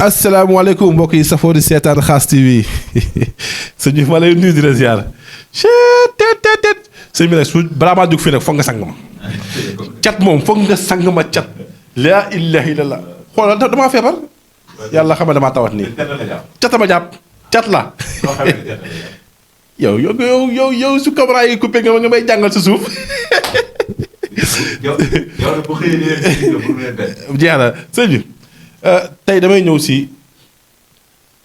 asalaamaaleykum mbokk yi safoo di seetaan Khass TV sëñ bi ma lay nuyu di la ziar sëñ bi nag su balaa maa jóg fii nag foog nga sang ma cat moom foog nga sang ma cat laa ilaaha illallaah xoolal damaa feebar yàlla xam ne damaa tawat nii cat ma jàpp cat la yow su caméra yi coupé nga may jàngal sa suuf jeex na sëñ bi tey damay ñëw si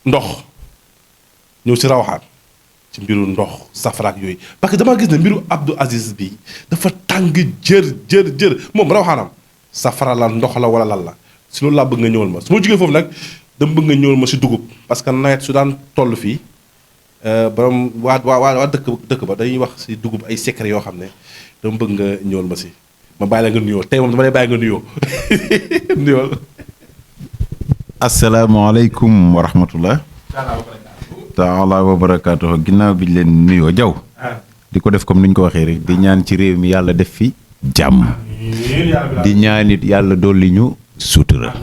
ndox ñëw si rawaxaan ci mbiru ndox safaraak yooyu parce que dama gis ne mbiru Abdou Aziz bi dafa tàng jër moom rawaxaanam safara la ndox la wala lan la si loolu laa bëgg nga ñëwal ma su ma jógee foofu nag dama bëgg nga ñëwal ma si dugub parce que nawet su daan toll fii borom waa dëkk ba dañuy wax si dugub ay secret yoo xam ne dama bëgg nga ñëwal ma si ma bàyyi la nga nuyoo tey moom dama lay bàyyi nga nuyoo nuyoo. asalaamaaleykum wa rahmatullah taala wa barakaatu ginnaaw bi leen nuyoo jaw di ko def comme ni ñu ko waxee rek di ñaan ci réew mi yàlla def fi jàmm di ñaan it yàlla dolli ñu sutura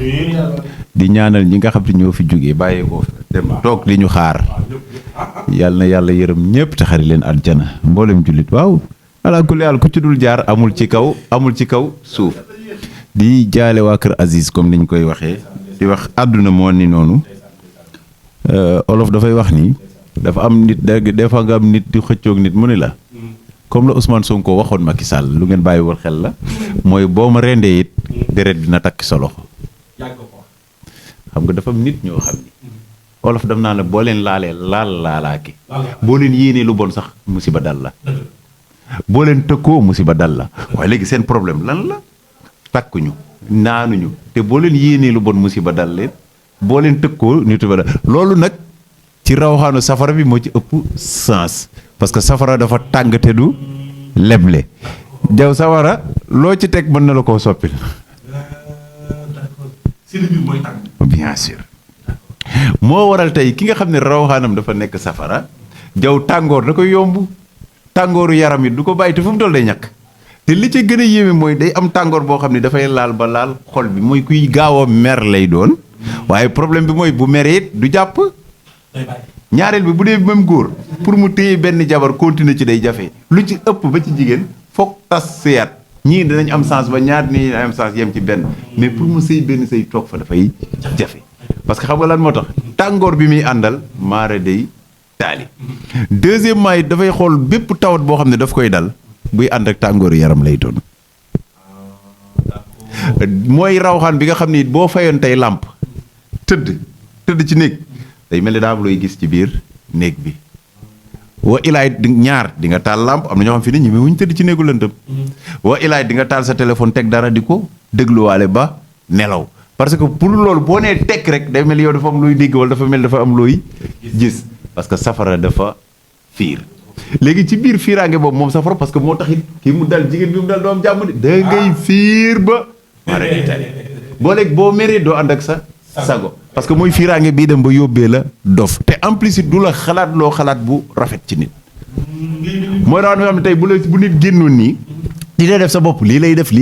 di ñaanal ñi nga xam ne ñoo fi jógee bàyyee ko dem toog li ñu xaar yàlla na yàlla yërëm ñëpp te xari leen aljana mboolem jullit waaw ala kulli haal ku ci dul jaar amul ci kaw suuf di jaale waa kër Aziz comme ni ñu koy waxee di wax àdduna moo ni noonu olof dafay wax ni dafa am nit des fois nga am nit di xëccoog nit mu ni la comme la Ousmane Sonko waxoon Macky Sall lu ngeen bàyyiwul xel la mooy boo ma rendee it deret dina takk sa loxo xam nga dafa am nit ñoo xam ni olof dam naa ne boo leen laalee laalaake boo leen yéenee lu bon sax musiba dal la boo leen tëkkoo musiba dal la waaye léegi seen problème lan la takkuñu naanuñu te boo leen yéenee lu bon musiba dal leen boo leen tëkkoo nitu ba dal loolu nag ci rawaxaanu safara bi moo ci ëpp sens parce que safara dafa tàng te du leble jaw safara loo ci teg mën na la koo soppil bien sûr moo waral tey ki nga xam ne rawaxaanam dafa nekk safara jaw tàngoor da koy yomb tàngooru yaram yi du ko bàyyi te fu mu toll day ñàkk te li ci gën a yéeme mooy day am tàngoor boo xam ne dafay laal ba laal xol bi mooy kuy gaaw a mer lay doon waaye problème bi mooy bu meree it du jàpp ñaareel bi bu dee même góor pour mu téye benn jabar continuer ci day jafe lu ci ëpp ba ci jigéen foog tas seyaat ñii dinañ am sens ba ñaar nii am sens yem ci benn mais pour mu sëy benn sëy toog fa dafay jafe parce que xam nga lan moo tax tàngoor bi muy àndal maara day taali deuxièmement it dafay xool bépp tawat boo xam ne daf koy dal buy ànd ak tàngooru yaram lay doon mooy rawxaan bi nga xam ni boo fayoon tey làmp tëdd ci néeg day mel ni daa am looy gis ci biir néeg bi wa ilaay ñaar di nga taal làmp am na ñoo xam fi ne ñi wuñ tëdd ci néegu lëndëm wa ilaay di nga taal sa téléphone teg dara di ko dégluwaale ba nelaw parce que pour loolu boo nee tekk rek day mel yow dafa am looy dégg wala dafa mel dafa am looy gis parce que safara dafa fiir léegi ci biir fiiraange boobu moom safara parce que moo taxit kii mu dal jigéen bi mu dal doo am jàmm de da ngay fiir ba mara itali boo léegi boo meree doo ànd ak sa sago parce que mooy fiiraange bii dem ba yóbbee la dof te en plus du la xalaat loo xalaat bu rafet ci nit mooy daan xam ne tey bu nit génnoon nii lii lay def sa bopp lii lay def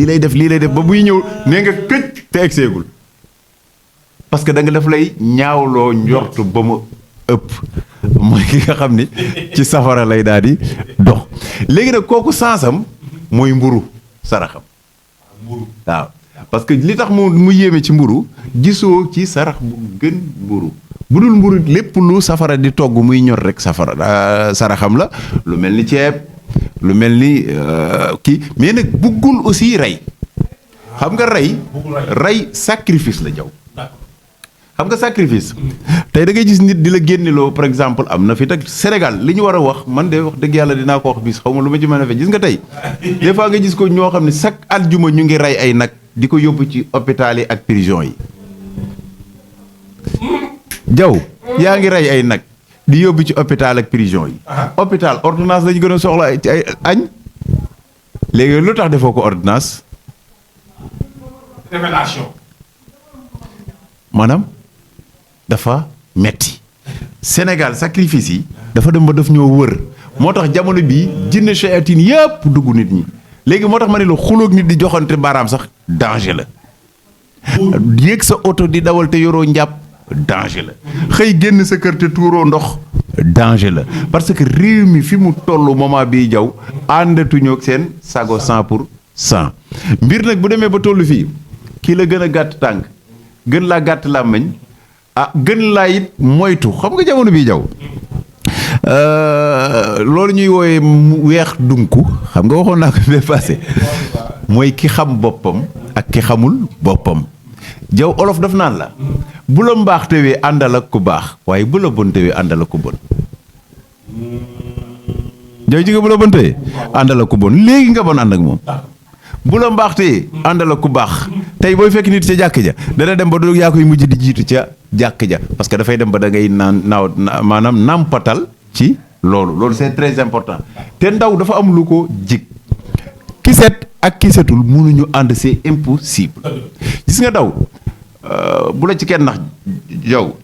ba buy ñëw nee nga këj te egseegul parce que da nga def lay ñaawloo njort ba mu ëpp mooy ki nga xam ni ci safara lay daal di dox léegi nag kooku sansam mooy mburu saraxam waaw parce que li tax mu yéeme ci mburu gisoo ci sarax bu gën mburu bu dul mburu lépp lu safara di togg muy ñor rek safara saraxam la lu mel ni ceeb lu mel ni kii mais nag buggul aussi rey xam nga rey sacrifice la jaw xam nga sacrifice tey da ngay gis nit di la génneloo par exemple am na fi teg Sénégal li ñu war a wax man de wax dëgg yàlla dinaa ko wax bis xaw ma lu ma ci mën a fe gis nga tey des fois nga gis ko ñoo xam ne chaque aljuma ñu ngi rey ay nag di ko yóbbu ci hôpital yi ak prison yi jaw yaa ngi rey ay nag di yóbbu ci hôpital ak prison yi hôpital ordonnance lañu gën a soxla ci ay añ léegi lu tax defoo ko ordonnance révélation maanaam dafa metti Sénégal sacrifice yi dafa dem ba daf ñoo wër moo tax jamono bii jinne shayatin yëpp dugg nit ñi léegi moo tax ma ne la xulóog nit di joxante baaraam sax danger la yéeg sa oto di dawal te yoroo njàpp danger la xëy génn sa kër te tuuroo ndox danger la parce que réew mi fi mu toll moment bii jaw àndatuñoo ak seen sago 100%. mbir nag bu demee ba toll fii kii la gën a gàtt tànk gën laa gàtt làmmiñ gën laa it moytu xam nga jamono bii jaw loolu ñuy wooyee weex dunku xam nga waxoon naa ko bee passé mooy ki xam boppam ak ki xamul boppam jaw olof daf naan la bu la mbaax tewee àndal ak ku baax waaye bu la bon tewee àndal ak ku bon jaw ji nga bu la bon tewee àndal ak ku bon léegi nga bon ànd ak moom bu la mbaax tewee àndal ak ku baax tey booy fekk nit ca jàkk ja dana dem ba du yaa koy mujj di jiitu ca jàkk ja parce que dafay dem ba da ngay maanaam nàmpatal ci loolu c'est très important te ndaw dafa am lu ko jig ki set ak ki setul mënuñu ànd c'est impossible gis nga daw bu la ci kenn nax yow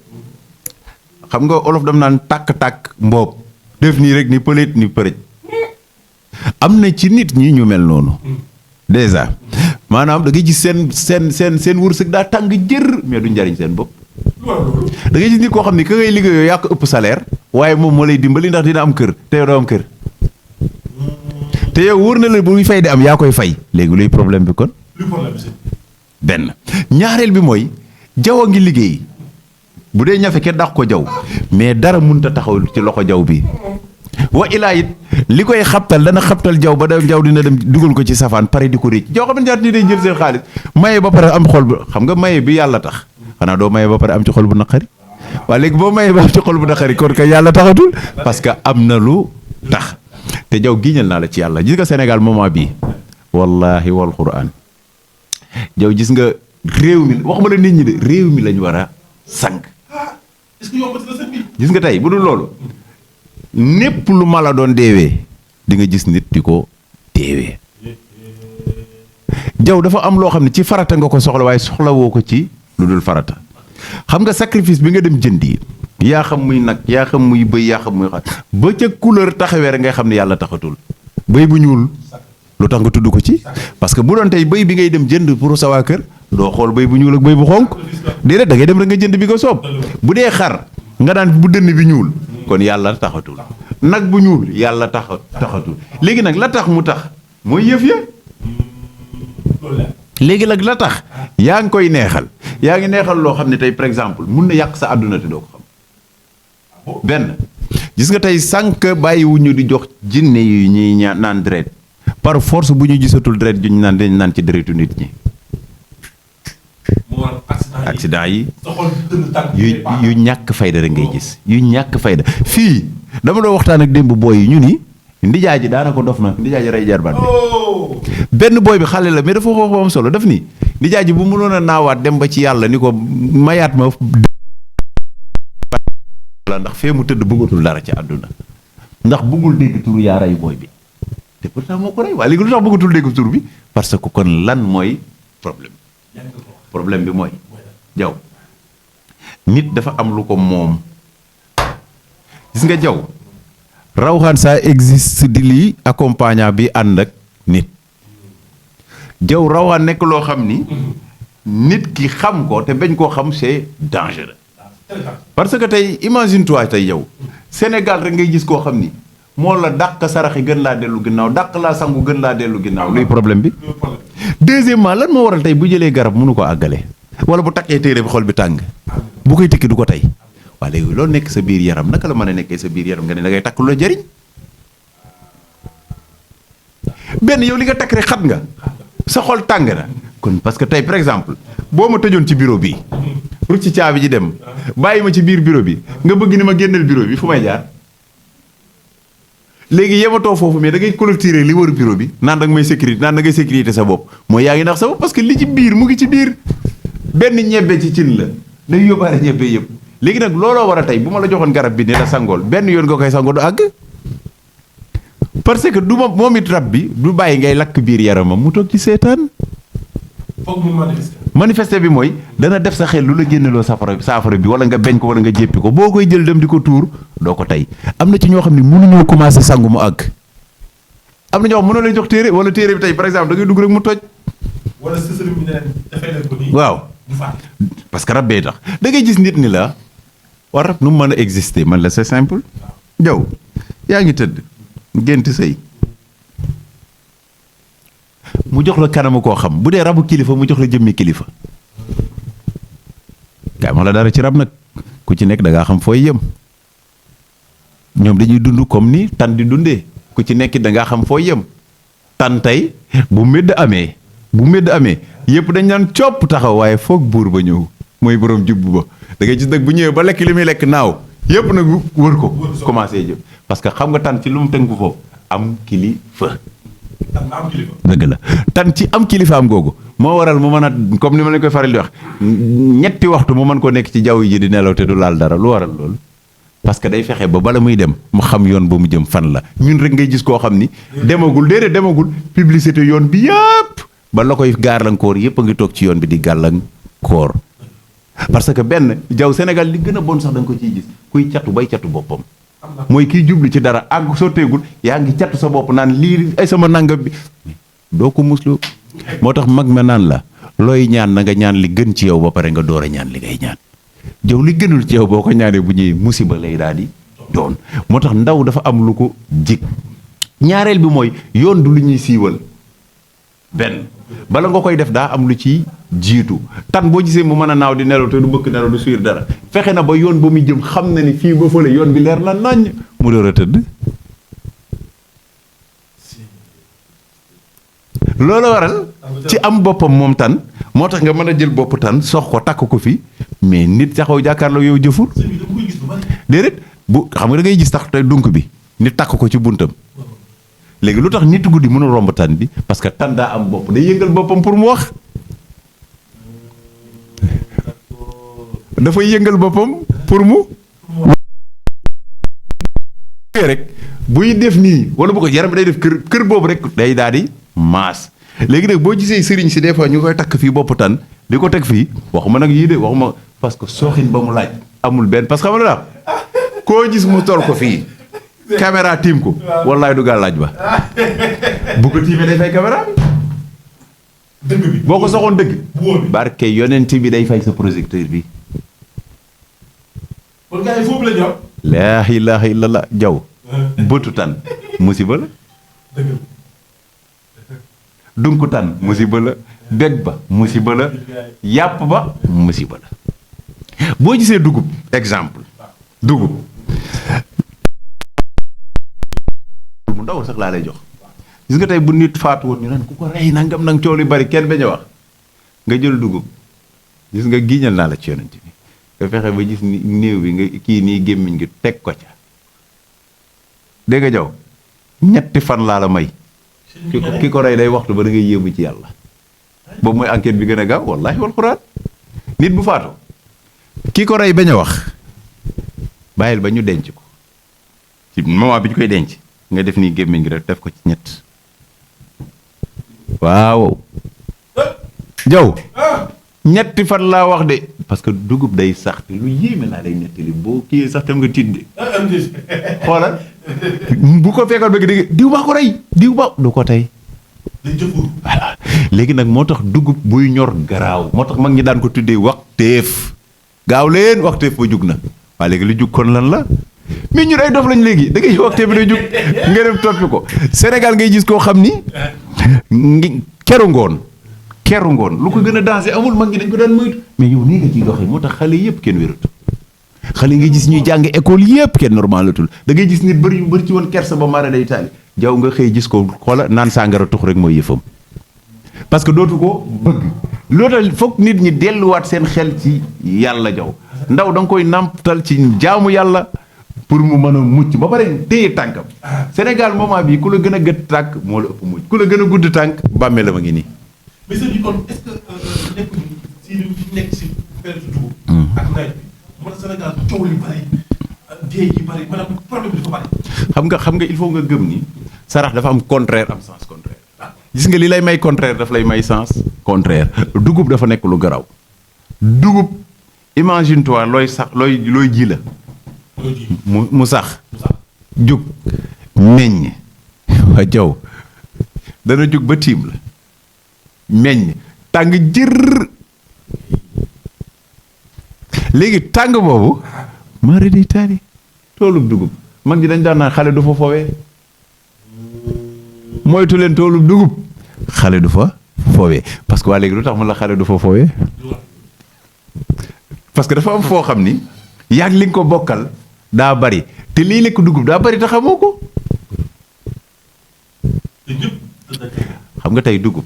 xam nga olof dam naan tàkk-tàkk mboob def nii rek ni pëlét ni përëj am na ci nit ñi ñu mel noonu déjà maanaam da ngay gis seen wërsëg daa tàng jër mais du njariñ seen bopp da ngay gis nit koo xam ne ka ngay liggéeyoo yaa ko ëpp salaire waaye moom moo lay dimbali ndax dina am kër te yow doo am kër te yow wóor na la buy fay di am yaa koy fay léegi luy problème bi kon benn ñaareel bi mooy jaw a ngi liggéey bu dee ñafe kenn dàq ko jaw mais dara mënut a taxaw ci loxo jaw bi wa ilaa it li koy xabtal dana xabtal jaw ba da jaw dina dem dugal ko ci safaan pare di ko récc jaw xam ne ñaata ni day jël seen xaalis maye ba pare am xol bu xam nga maye bi yàlla tax xanaa doo maye ba pare am ci xol bu naqari waaye léegi boo maye ba am ci xol bu naqari kon kay yàlla taxatul parce que am na lu tax te jaw giiñal naa la ci yàlla gis nga Sénégal moment bii wallahi wal quran jaw gis nga réew mi waxuma la nit ñi de réew mi lañ war a sang est-ce que yombati na seen bi gis nga tey bu dul loolu népp lu mala doon deewee di nga gis nit di ko deewee jaw dafa am loo xam ne ci farata nga ko soxla waaye soxla woo ko ci lu dul farata xam nga sacrifice bi nga dem jëndi yaa xam muy nag yaa xam muy bëy yaa xam muy xar ba ca couleur taxawee rek ngay xam ne yàlla taxatul bëy bu ñuul lu tax nga tudd ko ci parce que bu doon tey bëy bi ngay dem jënd pour sa waa kër doo xool bëy bu ñuul ak bëy bu xonk déedéet da ngay dem rek nga jënd bi ko soob bu dee xar nga daan bu dënn bi ñuul kon yàlla taxatul nag bu ñuul yàlla taxatul léegi nag la tax mu tax mooy yëf ya léegi nag la tax yaa ngi koy neexal yaa ngi neexal loo xam ne tey par exemple mun na yàq sa àdduna te doo ko xam benn gis nga tey sànq bàyyiwuñu di jox jinne yu ñuy naan deret par force bu ñu gisatul deret ju ñu naan dañ naan ci deretu nit ñi accident yi yu ñàkk fayda rek ngay gis yu ñàkk fayda fii dama doon waxtaan ak démb booy yi ñu ni ndijaay ji daanaka dof na ndijaay ji rey jarbaat bi benn booy bi xale la mais dafa wax am solo daf ni ndijaay ji bu mënoon a naawaat dem ba ci yàlla ni ko mayaat ma ndax fee mu tëdd bëggatul dara ci àdduna ndax bëggul dégg turu yaa rey booy bi te pourtant moo ko rey waaye léegi lu tax bëggatul dégg tur bi parce que kon lan mooy problème bi mooy jaw nit dafa am lu ko moom gis nga jaw rawxaan ça existe di lii accompagnant bi ànd ak nit jaw rawxaan nekk loo xam ni nit ki xam ko te bañ koo xam c'est dangereux parce que tey imagine toi tey yow Sénégal rek ngay gis koo xam ni moo la dàq saraxi gën laa dellu ginnaaw dàq laa sangu gën laa dellu ginnaaw luy problème bi deuxièmement lan moo waral tey bu jëlee garab mënu ko àggale wala bu takkee téere bi xol bi tàng bu koy tikki du ko tey waa léegi loolu nekk sa biir yaram naka la mën a nekkee sa biir yaram nga ne da ngay takk lu la jëriñ benn yow li nga takk rek xat nga sa xol tàng na kon parce que tey par exemple boo ma tëjoon ci bureau bi pour ci caabi ji dem bàyyi ma ci biir bureau bi nga bëgg ni ma génneel bureau bi fu may jaar léegi yematoo foofu mais da ngay clôturer li wër bureau bi naan da nga may sécurité naan da ngay sécurité sa bopp mooy yaa ngi nax sa bopp parce que li ci biir mu ngi ci biir benn ñebbe ci cin la day yóbbaale ñebbe yëpp léegi nag looloo war a tey bu ma la joxoon garab bi ne la sangool benn yoon nga koy sangoo du àgg parce que du moom it rab bi du bàyyi ngay lakk biir yaramam mu toog ci seetaan foog mu manifester bi mooy dana def sa xel lu la génneloo saafara bi wala nga beñ ko wala nga jéppi ko boo koy jël dem di ko tuur doo ko tey am na ci ñoo xam ne mënuñoo commencé sangu mu àgg am na ñoo xam mënoo leen jox téere wala téere bi tey par exemple da ngay dugg rek mu toj wala sësëriñ bi ne dafay leen ko nii waaw parce que rab bee tax da ngay gis nit ni la war rab nu mu mën a exister man la c'est simple jaw yaa ngi tëdd gént sëy mu jox la kanamu koo xam bu dee rabu kilifa mu jox la jëmmi kilifa kaay ma la dara ci rab nag ku ci nekk da ngaa xam fooy yëm ñoom dañuy dund comme ni tan di dundee ku ci nekk da ngaa xam fooy yëm tan tey bu médd amee yëpp dañ naan copp taxaw waaye foog buur ba ñëw mooy borom jubbu ba da ngay gis nag bu ñëwee ba lekk li muy lekk naaw yëpp nag wër ko commencé jëm parce que xam nga tan ci lu mu tënku foofu am kilifa dëgg la tan ci am kilifaam googu moo waral mu mën a comme ni ma leen koy faral di wax ñetti waxtu mu mën ko nekk ci jaww ji di nelaw te du laal dara lu waral loolu parce que day fexe ba bala muy dem mu xam yoon ba mu jëm fan la ñun rek ngay gis koo xam ni demagul publicité yoon bi yëpp ba la koy gàllankoor yëpp a ngi toog ci yoon bi di gàllankoor parce que benn jaw Sénégal li gën a bon sax da nga ko ciy gis kuy catu bay catu boppam mooy kiy jublu ci dara àgg sotteegul yaa ngi catu sa bopp naan lii ay sama nangam bi doo ko muslu moo tax mag ma naan la looy ñaan na nga ñaan li gën ci yow ba pare nga door a ñaan li ngay ñaan jëw li gënul ci yow boo ko ñaanee bu ñëwee musiba lay daal di doon moo tax ndaw dafa am lu ko jig ñaareel bi mooy yoon du lu ñuy siiwal benn bala nga koy def daa am lu ci jiitu tan boo gisee mu mën a naaw di nelaw te du bëkk nelaw du suir dara fexe na ba yoon ba muy jëm xam na ni fii ba fële yoon bi leer na naññ mu door a tëdd loolu waral ci am boppam moom tan moo tax nga mën a jël bopp tan sox ko takk ko fi mais nit taxaw jàkkaarloo yow jëfur déedéet bu xam nga da ngay gis tax te dunk bi nit takk ko ci buntam léegi lu tax nit guddi mënul romb tan bi parce que tan daa am bopp day yëngal boppam pour mu wax dafay yëngal boppam pour mu rek buy def nii wala bu ko yaram day def kër boobu rek day daal di maas léegi nag boo gisee sëriñ si des fois ñu koy takk fii bopp tan di ko teg fii waxuma nag yii de waxuma parce que sooxin ba mu laaj amul benn parce que xam nga la koo gis mu tol ko fii caméra tiim ko wallaay du gaa laaj ba bu ko tiimee day fay caméra bi dëgg bi boo ko soxoon dëgg barke yonent bi day fay sa projecteur bi kon gars yi foofu la ñor laa ilaaha illallah jaw bëtu tan musiba la dunku tan musiba la beg ba musiba la yàpp ba musiba la boo gisee dugub exemple dugub mu ndaw sax laa lay jox gis nga tey bu nit faatu woon ñu naan ku ko rey nangam nang coow li bari kenn bañ a wax nga jël dugub gis nga giiñal naa la ci yonent bi nga fexe ba gis ni néew bi nga kii nii gémmiñ ngi teg ko ca dégg nga jaw ñetti fan laa la may ki ko rey day waxtu ba da ngay yéemu ci yàlla boobu mooy enquête bi gën a gaaw wallaahi wal quraan nit bu faatu ki ko rey bañ a wax bàyyil ba ñu denc ko ci moment bi ñu koy denc nga def nii gémmiñ gi rek def ko ci ñett waaw jaw ñetti fan laa wax de parce que dugub day sax te lu yéeme laa lay nettali boo kii sax tam nga tiit de xoolal bu ko fekkoon bëgg dégg diw baa ko rey diw ba du ko tey voilà léegi nag moo tax dugub buy ñor garaaw moo tax mag ñi daan ko tuddee waxteef gaaw leen waxteef ba jug na waa léegi lu jug kon lan la mais ñun ay dof lañ léegi da ngay waxteef bi day jug nga dem toppi ko Sénégal ngay gis koo xam ni ngi keru ngoon lu ko gën a dansé amul mag ñi dañ ko daan moytu mais yow nii nga ciy doxee moo tax xale yëpp kenn wératu xale yi nga gis ñuy jàng école yëpp kenn normalatul da ngay gis nit bëri yu bëri ci woon kersa ba mara day taali jaw nga xëy gis ko xoola naan sàngara tux rek mooy yëfam parce que dootu ko bëgg loolu foog nit ñi delluwaat seen xel ci yàlla jaw ndaw da nga koy nàmptal ci jaamu yàlla pour mu mën a mucc ba pare téye tànkam Sénégal moment bi ku la gën a gët tànk moo la ëpp mucc ku la gën a gudd tànk bàmmee la ma ngi nii mais sëñ bi kon est-ce que nekkul si li nekk si période dugub ak nawet bi moo tax Sénégal coow li bari dee yi bari maanaam problème bi dafa bari xam nga il faut nga gëm ni sarax dafa am contraire am sens contraire gis nga li lay may contraire daf lay may sens contraire dugub dafa nekk lu garaw dugub imagine toi looy sax looy ji la mu sax jug meññ waa jaw dana jug ba tiim la meññ tàng jër léegi tàng boobu mari di taali toolub dugub mag ñi dañ daan naan xale du fa foowee moytu leen toolub dugub xale du fa foowee parce que waa léegi lu tax man la xale du fa foowee parce que dafa am foo xam ni yàgg li nga ko bokkal daa bari te lii lekk dugub daa bari te xamoo ko xam nga tey dugub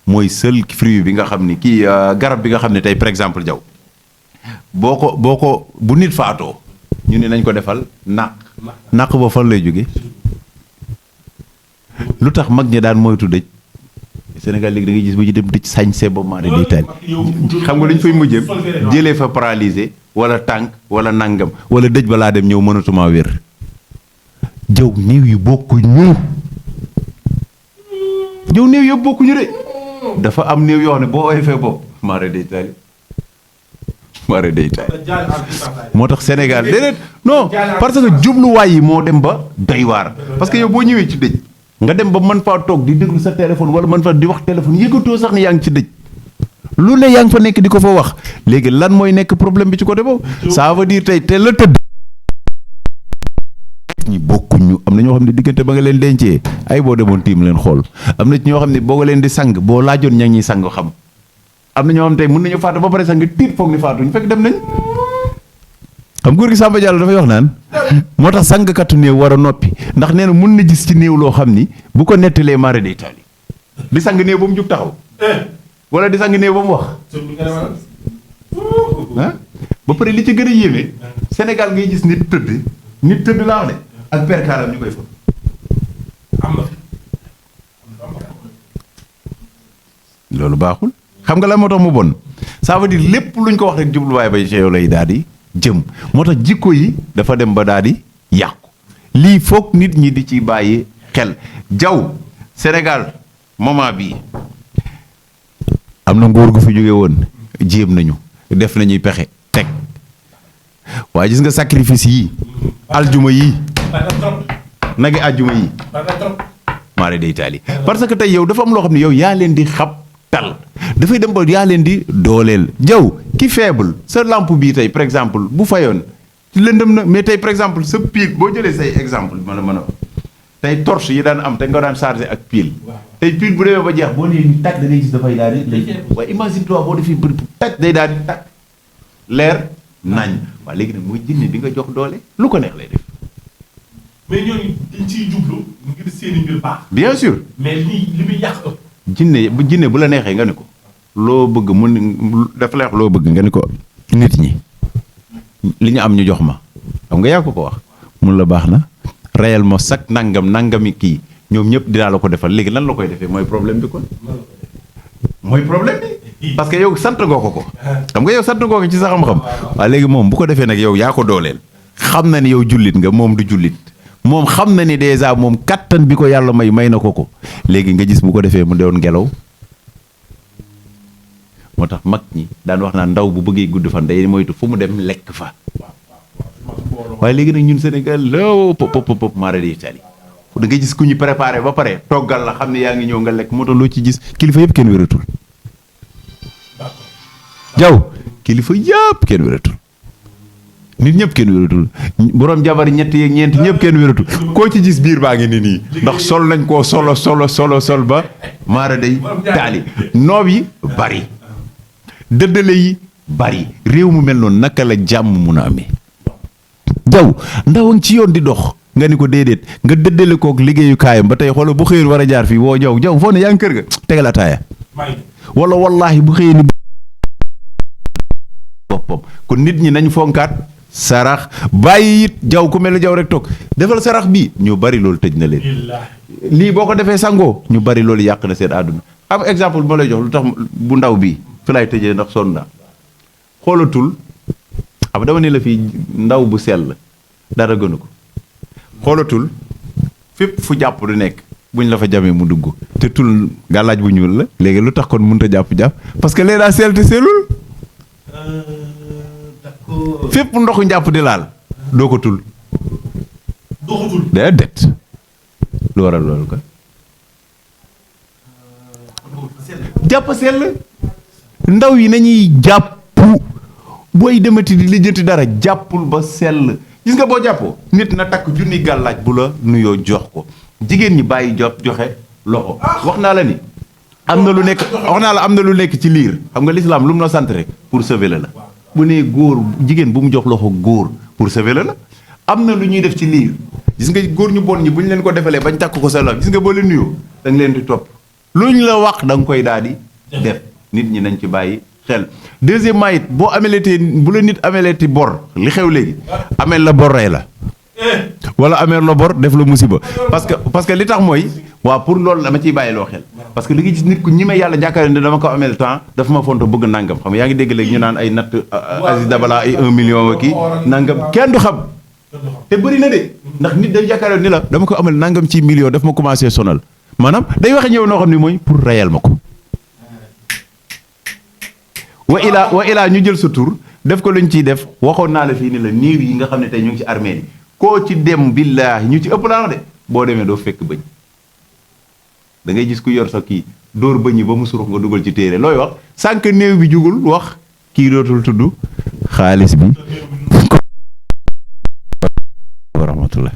mooy seul fruit bi nga xam ni kii garab bi nga xam ne tey par exemple jaw boo ko bu nit faatoo ñu ne nañ ko defal naq ba fan lay jóge lu tax mag ñi daan moytu dëj Sénégal léegi da ngay gis bu ñu dem dëj sañse ba maari day taal xam nga lu ñu fay mujjee jëlee fa paralysé wala tànk wala nangam wala dëj ba laa dem ñëw mënatuma wér jëw néew yu bokkuñu jëw néew yëpp bokkuñu de dafa am néew yoo xam ne boo oyofee bopp maari day taal moo tax Sénégal déedéet non parce que jubluwaay yi moo dem ba doy waar parce que yow boo ñëwee ci dëj nga dem ba mën faa toog di déglu sa téléphone wala mën fa di wax téléphone yëgatoo sax ne yaa ngi ci dëj lu ne yaa ngi fa nekk di ko fa wax léegi lan mooy nekk problème bi ci côté boobu ça veut dire tey te la tëdd ñi bokkuñu am na ñoo xam ne diggante ba nga leen dencee ay boo demoon tiim leen xool am na ci ñoo xam ne boo nga leen di sang boo laajoon ña ñuy sang xam am na ñoo xam tey mën nañu faatu ba pare sang tiit foog ni faatu ñu fekk dem nañ xam góor gi Samba Diallo dafay wax naan moo tax sangkatu néew war a noppi ndax nee na mun na gis ci néew loo xam ni bu ko nettalee mare day taali di sang néew ba mu jug taxaw wala di sang néew ba mu wax ah ba pare li ci gën a yéeme Sénégal ngay gis nit tëdd laa wax de ak perkaalam ñu koy fa loolu baaxul xam nga la moo tax mu bon ça veut dire lépp luñ ko wax rek jubluwaay bay ci yow lay daal di jëm moo tax jikko yi dafa dem ba daal di yàqu lii foog nit ñi di ci bàyyi xel jaw Sénégal moment bii am na nguur gu fi jóge woon jéem nañu def nañuy pexe teg waaye gis nga sacrifice yi aljuma yi nagi aljuma yi maare day taali parce que tey yow dafa am loo xam ne yow yaa leen di xab tal dafay dem ba yaa leen di dooleel jaw ki faible sa lampe bii tey par exemple bu fayoon lëndëm na mais tey par exemple sa pile boo jëlee say exemple mën a tey torche yi daan am te nga daan chargé ak pile tey pile bu demee ba jeex boo nee ni tàkk da ngay gis dafay daal di waaye imagine toi boo defee tàkk day daal di tàkk leer nañ waaw léegi nag mooy jinne bi nga jox doole lu ko neex lay def mais ñooñu dañ ciy jublu ngir seeni mbir baax bien sûr mais li muy yàq ëpp jinne bu la neexee nga ne ko loo bëgg mun dafa lay wax loo bëgg nga ne ko nit ñi li ñu am ñu jox ma xam nga yaa ko wax mun la baax na réellement sax nangami kii ñoom ñëpp dinaa la ko defal léegi lan la koy defee mooy problème bi kon mooy problème bi parce que yow sant ngoo ko xam nga yow sant ngoo ko ci sa xam-xam waaye léegi moom bu ko defee nag yow yaa ko dooleel xam na ni yow jullit nga moom du jullit moom xam na ni dèjà moom kattan bi ko yàlla may na ko léegi nga gis bu ko defee mu doon ngelaw moo tax mag ñi daan wax naa ndaw bu bëggee gudd fan day moytu fu mu dem lekk fa waaye léegi nag ñun Sénégal loo pop maara di tali da nga gis ku ñu préparé ba pare toggal la xam ne yaa ngi ñëw nga lekk moo tax loo ci gis kilifa yëpp kenn wératul jaw kilifa yëpp kenn wératul nit ñëpp kenn wératul borom jabar ñett yeeg ñeent ñëpp kenn wératul koo ci gis biir baa ngi ni nii ndax sol nañ koo sol ba maara day taali noob yi bari dëddale yi bari réew mu mel noonu naka la jàmm mun a amee jaw ndaw ci yoon di dox nga ni ko déedéet nga dëddale kook liggéeyukaayam ba tey xoolal bu xëyee war a jaar fii woo jaw foo ne yaa ngi kër ga tegal ataaya wala wallaahi bu xëyee ni boppam kon nit ñi nañ fonkaat sarax bàyyi it jaw ku mel ne jaw rek toog defal sarax bi ñu bari loolu tëj na leen lii boo ko defee sangoo ñu bari loolu yàq na seen àdduna am exemple ma lay jox lu tax bu ndaw bi fi laay tëjee ndax sonn naa xoolatul xam dama ne la fii ndaw bu sell dara gënu ko xoolatul fépp fu jàpp du nekk buñ la fa jamee mu dugg te tul gàllaaj bu ñuul la léegi lu tax kon mënut a jàpp parce que léegi daa sell te sellul fépp ndoxu njàpp di laal doo ko tul déedéet lu waral loolu ko jàpp sell ndaw yi nañuy jàpp booy demati di lijjanti dara jàppul ba sell gis nga boo jàppoo nit na takk junni gàllaaj bu la nuyoo jox ko jigéen ñi bàyyi joxe loxo wax naa la ni am na lu nekk wax naa la am na lu nekk ci liir xam nga l'islam lu mu la sant rek pour sauver la bu nee góor jigéen bu mu jox loxo góor pour sauver la am na lu ñuy def ci liir gis nga góor ñu bon ñi bu ñu leen ko defalee bañ takk ko sa loxo gis nga boo leen nuyoo da nga leen di topp lu ñu la wax da nga koy daal di def nit ñi nañ ci bàyyi xel deuxièmement it boo ameletee bu la nit ameleeti bor li xew léegi amel la bor rey la wala ameel la bor def la musiba parce que li tax mooy waaw pour loolu dama ciy bàyyi loo xel parce que li nga gis nit ku ñi may yàlla jàkkaarloo ne dama ko ameel temps dafa ma fonto bëgg nangam xam yaa ngi dégg léegi ñu naan ay natt Aziz Dabala ay 1 million kii nangam kenn du xam te bëri na de ndax nit day jàkkaarloo ni la dama ko amel nangam ci million daf ma commencé sonal maanaam day waxe ñëw noo xam ne mooy pour rayal ma ko wa ilaa ñu jël sa tur def ko luñ ciy def waxoon naa la fii ni la niir yi nga xam ne tey ñu ngi ci armée yi koo ci dem billaahi ñu ci ëpp laa wax de boo demee doo fekk bëñ da ngay gis ku yor sa kii dóor bëñ yi ba mu surux nga dugal ci téere looy wax sànq néew bi jugul wax kii dootul tudd xaalis bi wa rahmatullah